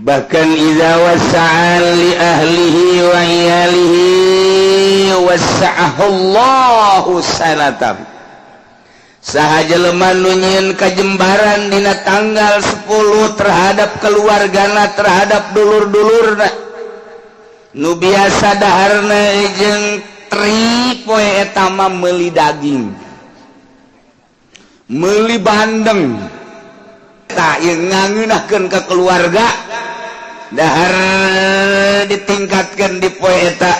Bahkan idza wasa'a li ahlihi wa iyalihi wasa'ahu Allahu sanatan. Saha jelema nu nyieun kajembaran dina tanggal 10 terhadap keluargana, terhadap dulur-dulurna nu biasa daharna jeung teri, poe eta mah meuli daging, meuli bandeng, tak ieu ngangeunahkeun ka keluarga, dahar ditingkatkan di poe eta,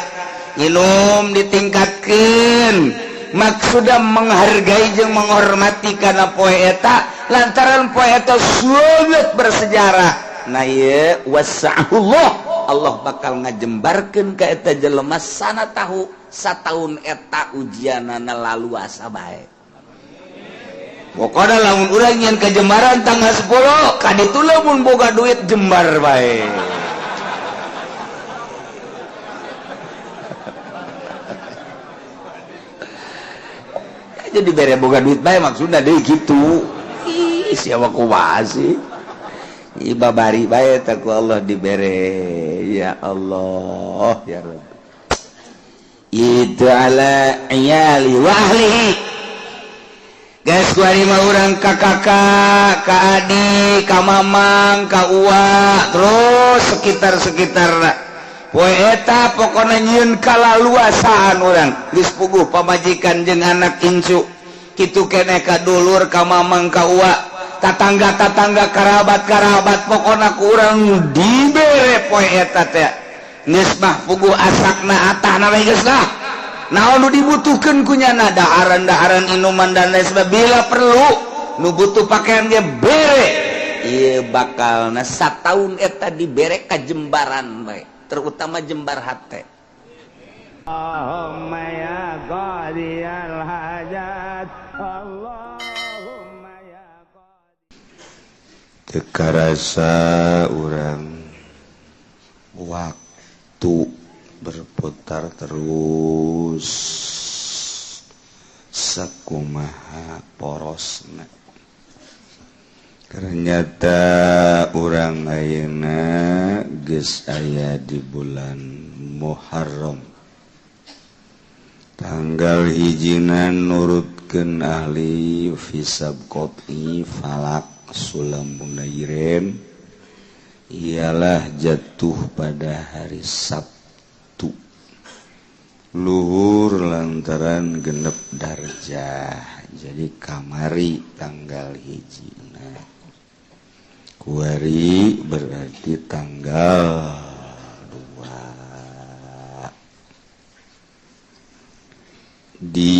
minum ditingkatkan, maksudnya menghargai jeung menghormati karena poe eta, lantaran poe eta sangat bersejarah. Nah, ieu wasa'ahullah, Allah bakal ngajembarkeun ka eta jelema sana tahu sataun eta ujianana laluasa bae. Pokoknya lamun urang nyieun kajembaran tanggal 10 kaditu, lamun boga duit jembar bae. Jadi bere boga duit bae maksudnya deh gitu. Ih, siapa kumaha sih? Ih, babari bae teh ku Allah dibere. Ya Allah, ya Rabbi. Itu ala iyali wa ahlihi. Guys, kuari mah urang ka kakak, ka adik, ka mamang, ka uwa, terus sekitar-sekitar. Poe eta pokona nyieun kalaluasaan urang. Geus puguh pamajikan jeung anak incu. Kitu keneh ka dulur, ka mamang, ka uwa, tatangga-tatangga, karabat-karabat, pokona ku urang dibere poe eta teh. Geus mah puguh asakna atahna we geus lah. Naon nu dibutuhkeun ku nyana, daharan-daharan, inuman, dan lain sebagainya, bila perlu nu butuh pakaian ge bere. Ieu bakalna sataun eta dibere kajembaran bae, terutama jembar hate. Allahumma ya qadiyal hajat, Allahumma ya. Teu karasa urang, waktu berputar terus sakumaha porosna. Ternyata urang ayeuna geus aya di bulan Muharram tanggal hijina, nurutkeun ahli hisab qot'i falak Sulam Munairin, ialah jatuh pada hari Sabtu luhur lantaran genep darjah. Jadi kamari tanggal hiji, kuari berarti tanggal 2 di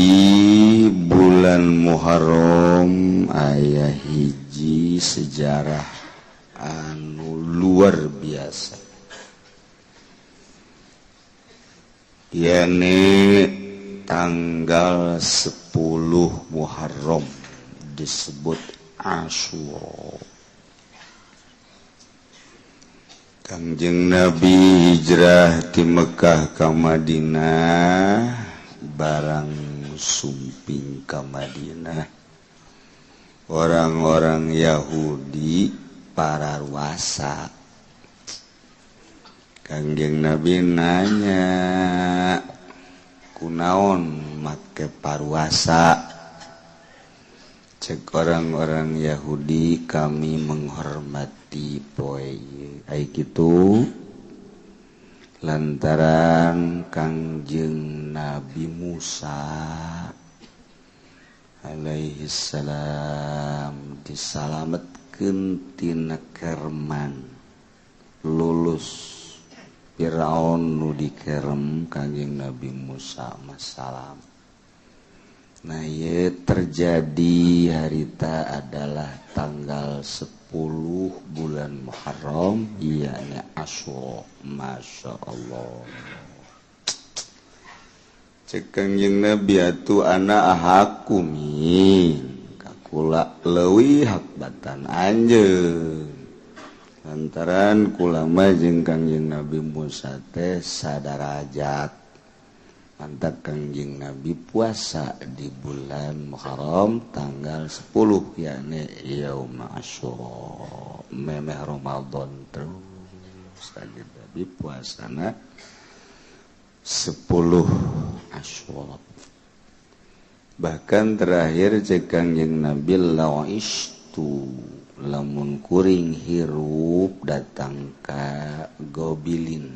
bulan Muharram. Aya hiji sejarah anu luar biasa, yakni tanggal 10 Muharram disebut Asyura. Kangjeng Nabi hijrah di Mekkah ka Madinah. Barang sumping ka Madinah, orang-orang Yahudi pararuasa. Kangjeng Nabi nanya, "Kunaon make paruasa?" Cek orang-orang Yahudi, "Kami menghormati poe ai kitu lantaran Kangjeng Nabi Musa alaihi salam disalametkeun tina kerman, lulus Firaun nu dikerem Kangjeng Nabi Musa masalam." Nah, ye terjadi harita adalah tanggal 10 bulan Muharram, yakni Asyura. Masya Allah. Cek Kangjeng Nabi atuh, "Ana ahaqqu min kakula leuwih hak batan anjeun," lantaran kula mah jeung Kangjeng Nabi Musa teh sadarajat. Mantap Kangjeng Nabi puasa di bulan Muharram tanggal 10, yakni Yaum Asyura, memeh Ramadan terus. Kanjeng Nabi puasana 10 Asyura. Bahkan terakhir cek Kangjeng Nabi la'istu lamun kuring hirup datang ka Gobilin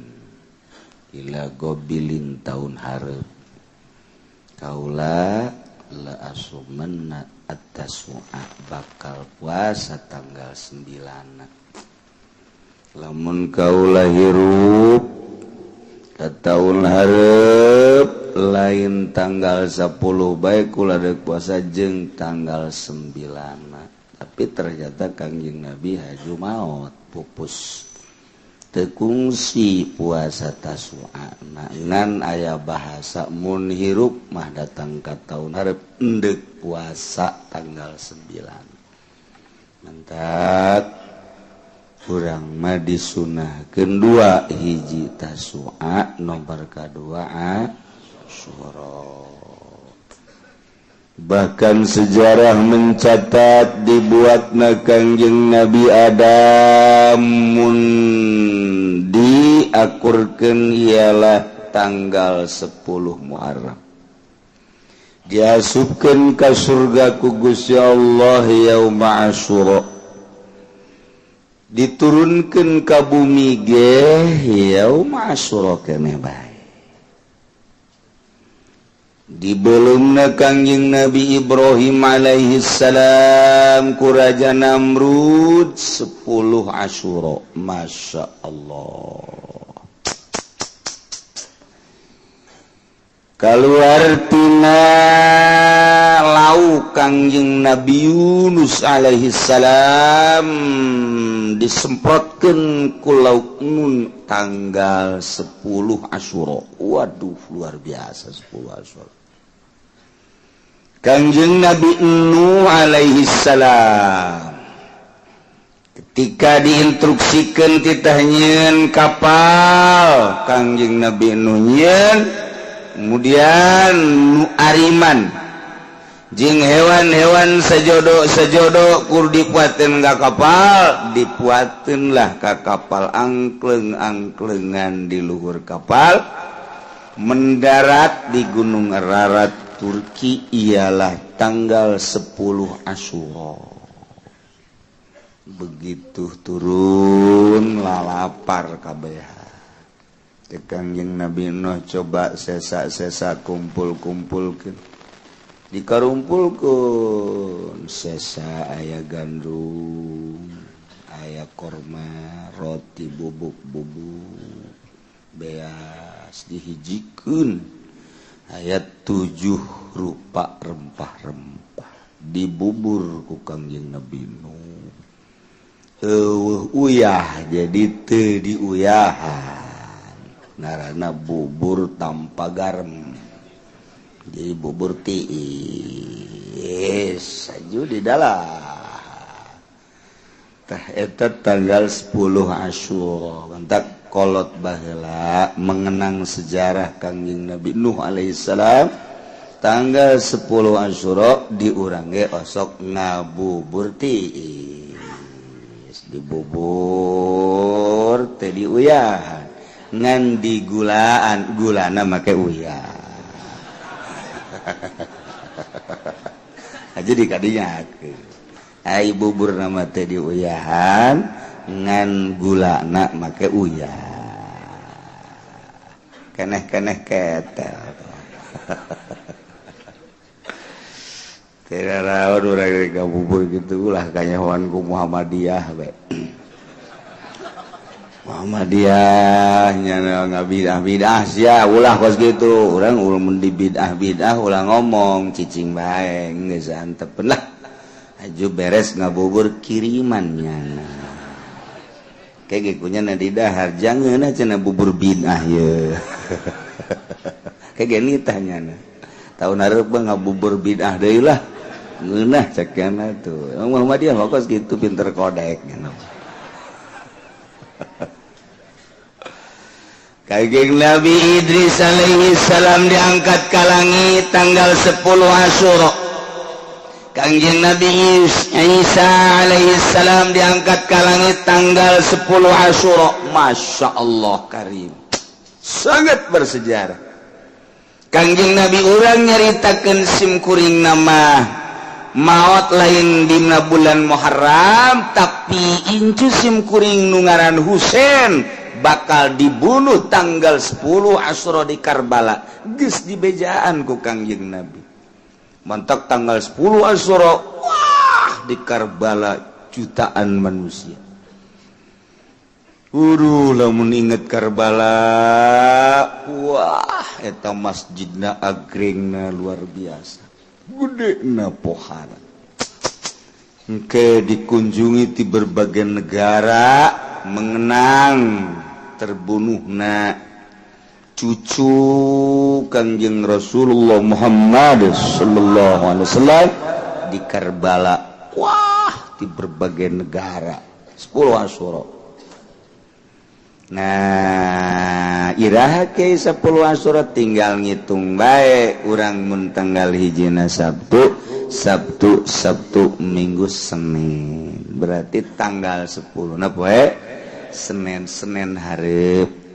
ila Gobilin tahun hareup kaula la asumanna at-tasu'a bakal puasa tanggal 9. Lamun kaula hirup ka tahun hareup lain tanggal 10 bae kula deuk puasa jeung tanggal 9. Tapi ternyata Kangjeng Nabi haju maot pupus teu kungsi puasa Tasu'a ngan aya bahasa mun hirup mah datang ka tahun hareup endek puasa tanggal 9. Mantap kurang mah disunahkeun dua hiji Tasu'a nomor kadua Asyura. Bahkan sejarah mencatat dibuatna Kangjeng Nabi Adam mun diakurkeun ialah tanggal 10 Muharram diasupkeun ka surga ku Gusti Allah yauma Asyura, diturunkeun ka bumi ge yauma Asyura keneh bae. Dibelumna Kangjeng Nabi Ibrahim alaihi salam ku Raja Namrud 10 Asyura. Masya Allah, keluar tina laut Kangjeng Nabi Yunus alaihi salam disemprotkeun ku laut nun tanggal 10 Asyura. Waduh, luar biasa 10 Asyura. Kangjeng Nabi Nuh alaihi salam ketika diinstruksikan titah nyieun kapal, Kangjeng Nabi Nuh nyieun, kemudian nu ariman jeung hewan-hewan sejodo-sejodo kur dipuatin ka kapal, dipuatin lah ka kapal, angkleng-angklengan di luhur kapal mendarat di Gunung Ararat Turki ialah tanggal 10 Asyura. Begitu turun lalapar kabeh. Kangjeng Nabi Nuh coba sesa-sesa kumpul-kumpulkeun, dikarumpulkeun sesa aya gandum, aya korma, roti bubuk-bubuk beas dihijikeun, ayat 7 rupa rempah-rempah dibubur ku Kangjeng Nabi Nuh. Eueuh uyah jadi teu diuyahan, ngaranna bubur tanpa garam, jadi bubur tiis aju di dalam. Tah eta tanggal 10 Asyura. Mantap kolot baheula mengenang sejarah Kangjeng Nabi Nuh alaihissalam tanggal 10 Asyura di urang ge osok ngabubur tiis, dibubur teh diuyahan ngan digulaan, gulana make uyah aja di kadinya ai bubur nama teh diuyahan ngan gulana make uyah keneh-keneh ketel. Tidak rawan urang ngabubur gitu ulah kanyahoan ku Muhammadiyah we. Muhammadiyah nya ngabidah-bidah sia ulah kos kitu. Urang mun di bidah-bidah ulah ngomong cicing bae geus antepeun lah. Aju beres ngabubur kiriman nyana. Kayak gekunya na di dahar jangan cenah bubur bidah ye. Kayak gini tanya tahun hareup ngabubur bidah deui lah. Ngeunah cek kana tuh. Muhammadiyah mah kos kitu pinter kodek nya. Kangjeng Nabi Idris alaihi salam diangkat ke langit tanggal 10 Asyura. Kangjeng Nabi Isa alaihissalam diangkat ke langit tanggal 10 Asyura. Masya Allah karim, sangat bersejarah. Kangjeng Nabi urang nyaritakeun sim kuring nama maot lain dina bulan Muharram, tapi incu sim kuring nu ngaran Husain bakal dibunuh tanggal 10 Asyura di Karbala. Geus dibejaan ku Kangjeng Nabi. Mantap, tanggal 10 Asyura, wah, di Karbala jutaan manusia. Uduh, lamun inget Karbala, wah, eta masjidna agrengna luar biasa, gede na pohara. Engke dikunjungi di berbagai negara mengenang terbunuhna cucu Kangjeng Rasulullah Muhammad sallallahu alaihi wasallam di Karbala. Wah, di berbagai negara 10 Asyura. Nah, iraha ke 10 Asyura? Tinggal ngitung bae urang. Mun tanggal hijina Sabtu, Sabtu, Sabtu, Minggu, Senin, berarti tanggal 10 nah poe Senin. Senin hareup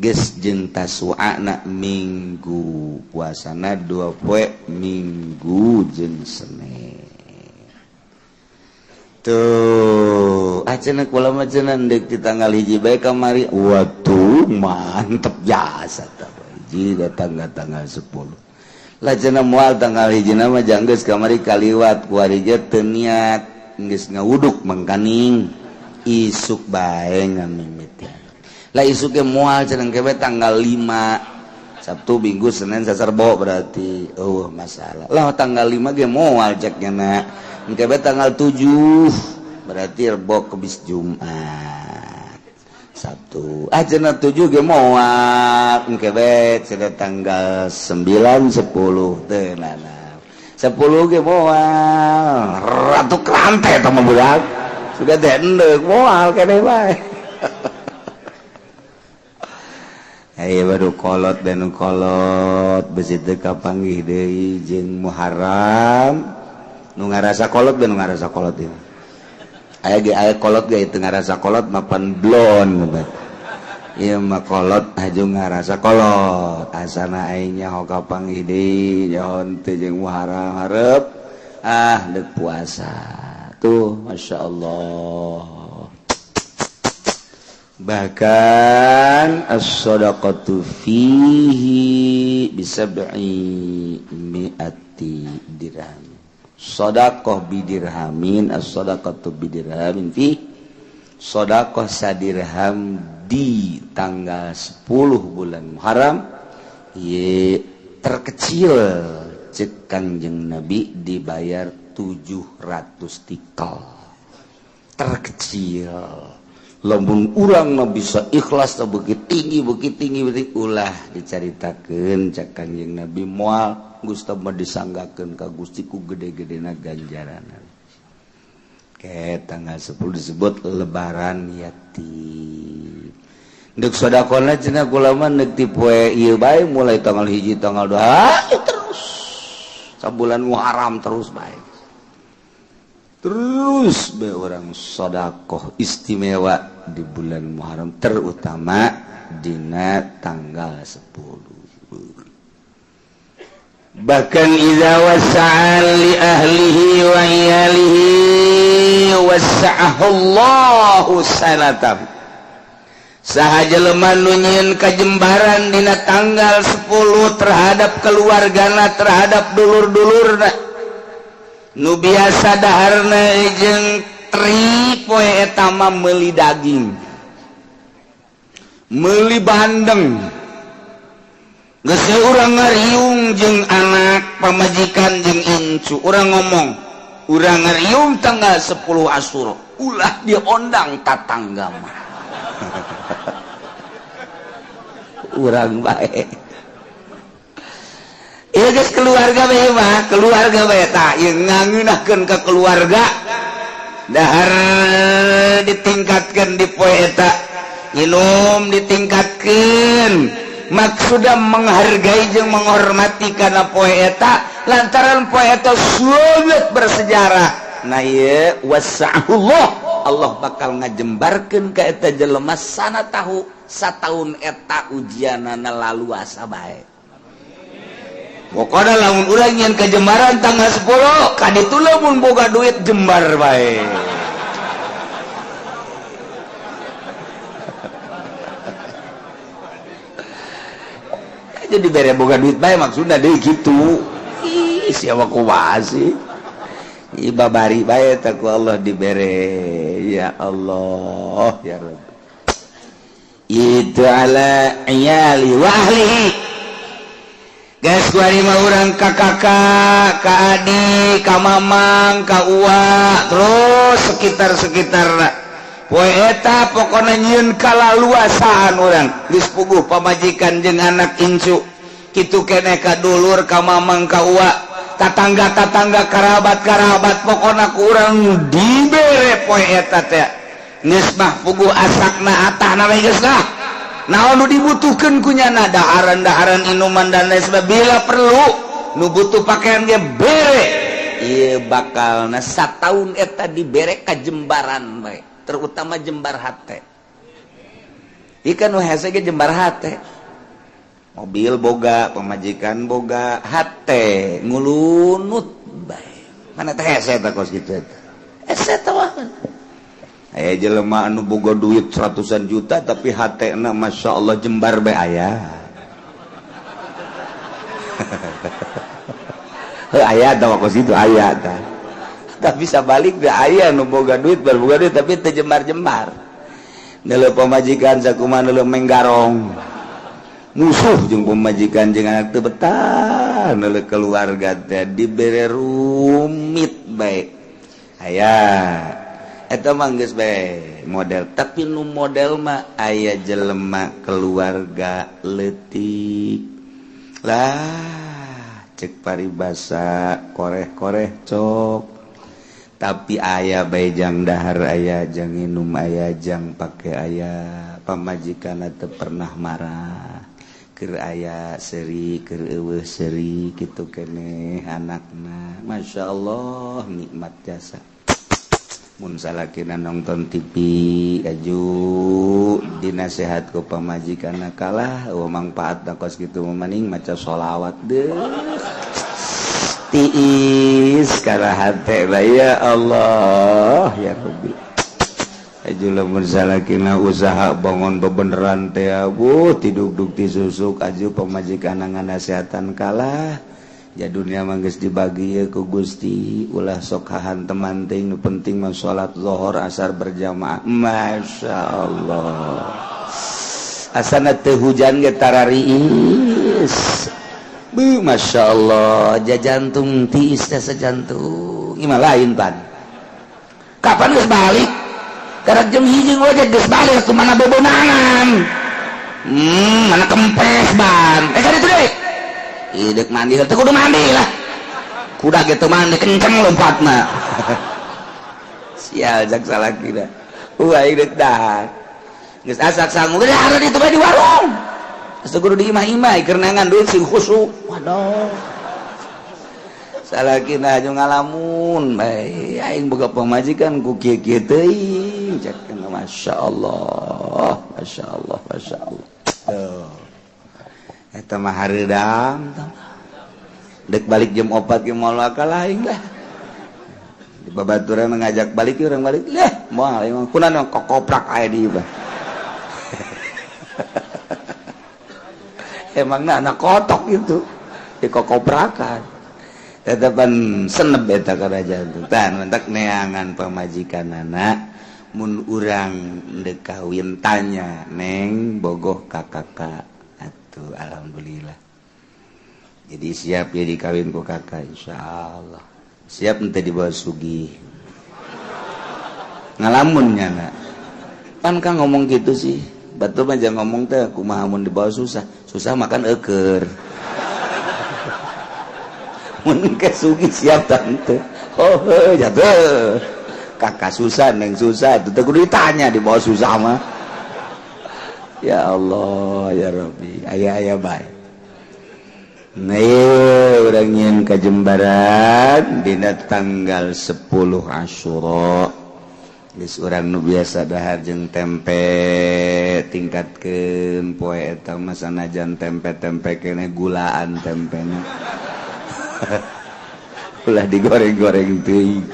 geus jeung Tasu'ana Minggu, puasana 2 poe, Minggu jeung Senin. Tuh, ah, cenah kula mah cenah deuk di tanggal 1 bae kamari. Waduh, mantep jasa tah. Hiji datang tanggal 10 lah cenah, moal tanggal 1 mah janggeus kamari kaliwat, kuari ge teu niat, geus ngawuduk mangkaning isuk bae ngamimiti lah. Isuk ge moal cenah, ke tanggal 5, Sabtu, Minggu, Senin, Selasa, Rebo, berarti oh masalah lah. Tanggal 5 ge moal ceknya na, engke tanggal 7, berarti Rebo, Kemis, Jumat, Sabtu. Ah, cenah 7 ge moal, engke be cenah tanggal 9, 10 teu nana, 10 ge moal. Ratu kerante eta mah, budak sudah dendek moal keneh bae. Ayo, baru kolot dan kolot besi teu kapanggih deui jeung Muharram. Nu ngarasa kolot dan nu ngarasa kolot ieu aya ge, aya kolot ge teu ngarasa kolot mapan blon. Ieu mah kolot aju ngarasa kolot, asana aing nyaho kapanggih deui nyaho teu jeung Muharram hareup. Ah, deuk puasa tuh, Masya Allah. Bahkan as-sadaqatu fihi bisab'i mi'ati dirham, sadaqah bidirhamin, as-sadaqatu bidirhamin fi, sadaqah sadirham di tanggal 10 bulan Muharram ye terkecil cek Kangjeng Nabi dibayar 700 tikal terkecil. Lamun urang mah bisa ikhlas begitu tinggi, begitu tinggi, begitu ulah dicaritakeun cek Kangjeng Nabi moal Gusti mah disanggakeun ka Gusti ku gede-gedena ganjaran. Ke tanggal 10 disebut lebaran yatim. Ndek sedekahna cenah kula mah ndek ti poe ieu bae, mulai tanggal 1, tanggal 2, terus sabulan Muharram terus bae, terus be orang sodakoh istimewa di bulan Muharram, terutama dina tanggal 10. Bahkan idza wasa'a li ahlihi wa iyalihi wasa'ahu Allahu sanatam. Saha jelema nu nyieun kajembaran dina tanggal 10 terhadap keluargana, terhadap dulur-dulurna nu biasa daharna jeung teri, poe eta mah meuli daging, meuli bandeng, geus urang ngariung jeung anak, pamajikan jeung incu. Urang ngomong, urang ngariung tanggal 10 Asyura, ulah diondang tatangga mah, urang bae. Iya guys, keluarga bae mah, keluarga bae tah ieu ngangeunahkeun ka keluarga, dahar ditingkatkan di poe eta, minum ditingkatkan. Maksudna menghargai jeung menghormati karena poe eta, lantaran poe eta sangat bersejarah. Nah, ieu wasa'ahullah, Allah bakal ngajembarkeun ka eta jelema sana tahu sataun eta ujianana laluasa bae. Pokoknya lamun urang nyeun kajembaran tanggal 10 kaditu, lamun boga duit jembar bae. Jadi bere boga duit bae, maksudna deui gitu. Ih, siapa kumaha sih? Ih, babari bae teh ku Allah dibere. Ya Allah, ya Rabbi. Itu ala iyali wa ahlihi. Guys, kuari mah urang ka kakak, ka adik, ka mamang, ka uwa, terus sekitar-sekitar poe eta pokona nyieun kalaluasaan urang. Geus puguh pamajikan jeung anak incu kitu keneh ka dulur, ka mamang, ka uwa, tatangga-tatangga, karabat-karabat, pokona ku urang dibere poe eta teh. Geus mah puguh asakna atahna we geus lah. Naon nu dibutuhkeun ku nyana, daharan-daharan, inuman, dan lain sebagainya, bila perlu nu butuh pakaian ge bere. Ieu bakalna sataun eta dibere kajembaran bae, terutama jembar hate. Ikan nu hese ge jembar hate, mobil boga, pamajikan boga, hate ngulunut bae. Mana teh hese teh kos kitu eta? Hese teh mah. Aya jelema anu boga duit ratusan juta tapi hatena Masya Allah jembar bae aya. Heuh, aya tah kos kitu aya tah. Tapi sabalik da aya nu boga duit, boga duit tapi teu jembar-jembar. Neuleuh pamajikan sakumaha neuleuh menggarong. Musuh jeung pamajikan jeung anak teu betah, neuleuh keluarga teh dibere rumit bae. Aya eta mah geus bae model, tapi nu model mah aya jelema keluarga leutik lah, cek paribasa koreh-koreh cok, tapi aya bae jang dahar, aya jang minum, aya jang pake, aya pamajikan teu pernah marah, keur aya seuri, keur eueuh seuri, kitu keneh anakna. Masya Allah, nikmat jasa. Mun salakina nonton TV aju dinasehat ku pamajikanna, kalah eueuh mangpaatna kos kitu mah, maning maca sholawat deh, tiis kana hate lah. Ya Allah, ya Rabbi. Aju lamun salakina usaha bangun bebeneran teh, abuh tiduk-duk tisusuk, aju pamajikan nganasehatan, kalah ya dunia mah geus dibagi ye ku Gusti, ulah sok hahanteman teuing, nu penting mah salat zuhur asar berjamaah. Masya Allah, asana teu hujan ge tarariis. Bu, Masya Allah, jajantung tiis teh sejantung. Imah lain pan kapan geus balik? Karena jam 1 ngojek geus balik ke mana bebenangan, mana kempes ban eh kan itu deh. Idek mandi teu kudu mandi lah, kuda gitu mandi kenceng lompatna. Sial jak salaki dah. Wah, idek dah geus asak sangu geus ada itu bae di warung. Geus kudu di imah-imah keur neangan duit sing khusuk. Waduh, salakina aju ngalamun bae, aing boga pamajikan ku kieu-kieu teuing cek. Masya Allah, Masya Allah, Masya Allah. Tuh eta mah hareudang dek balik jam 4 ge moal kalah aing lah. Di babaturan ngajak balik, urang balik lah, moal emang kunaon kokoprak aya di ieu. Emangna anak kotok itu di kokoprakan tetepan seneb eta kana jantung tan mentak neangan pamajikan anak. Mun urang dek kawin tanya, "Neng, bogoh ka kakak?" Atuh alhamdulillah. Jadi siap ya dikawin ku kakak? Insyaallah siap. Ente dibawa sugih ngalamunnya nak pan kan ngomong gitu sih. Batu mah jangan ngomong teh kumaha mun dibawa susah. Susah makan eker. Mun ke sugih siap tante? Oh jatuh kakak susah, neng susah itu teh kudu ditanya. Dibawa susah mah Ya Allah, ya Rabbi, aya aya bae. Nah, urang nyieun kajembaran dina tanggal 10 Asyura. Geus urang nu biasa dahar jeung tempe, tingkatkeun poe eta mah, sanajan tempe-tempe keneh gulaan tempena. Ulah digoreng-goreng teuing.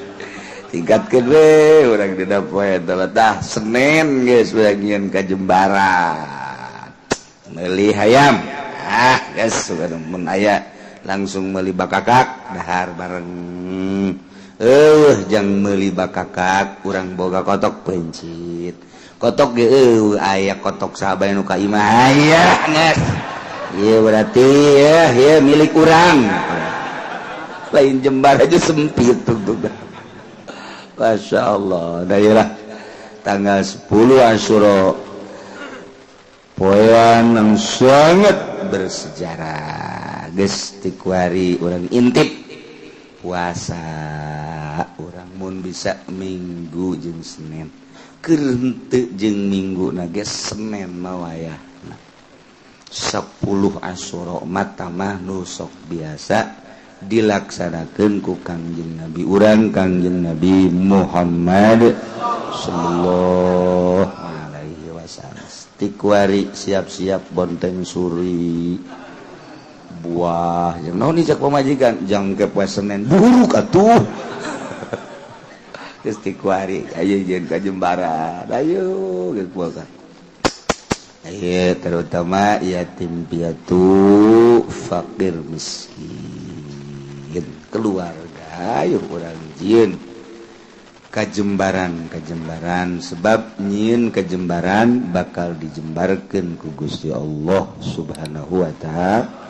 Tingkatkeun we urang dina poe eta. Tah, Senin geus urang nyieun kajembaran. Meuli hayam. Ah, geus mun aya langsung meuli bakakak, dahar bareng. Jang meuli bakakak, urang boga kotok pencit. Kotok ge eueuh, aya kotok sahabat nu ka imah aya geus. Ieu berarti ya, ieu milik urang. Lain jembar aja sempit tuh. Masya Allah. Nah, tanggal 10 Asyura poean yang sangat bersejarah. Geus ti kuari urang intip puasa urang, mun bisa Minggu jeung Senin. Keur henteu jeung Minggu na ge, Senin mah wayahna 10 Asyura mah nu sok biasa dilaksanakeun ku Kangjeng Nabi urang, Kangjeng Nabi Muhammad sallallahu alaihi wasallam. Ti kuari siap-siap bonteng suri buah yang naon cek pamajikan jang ke poe Senin buruk atuh. Geus ti kuari ayo jeung ka Jembaran, ayo geus puasa. Ayo, terutama yatim piatu, fakir miskin, keluarga, ayo urang jieun kajembaran kajembaran, sebab nyieun kajembaran bakal dijembarkeun ku Gusti Allah Subhanahu wa Ta'ala.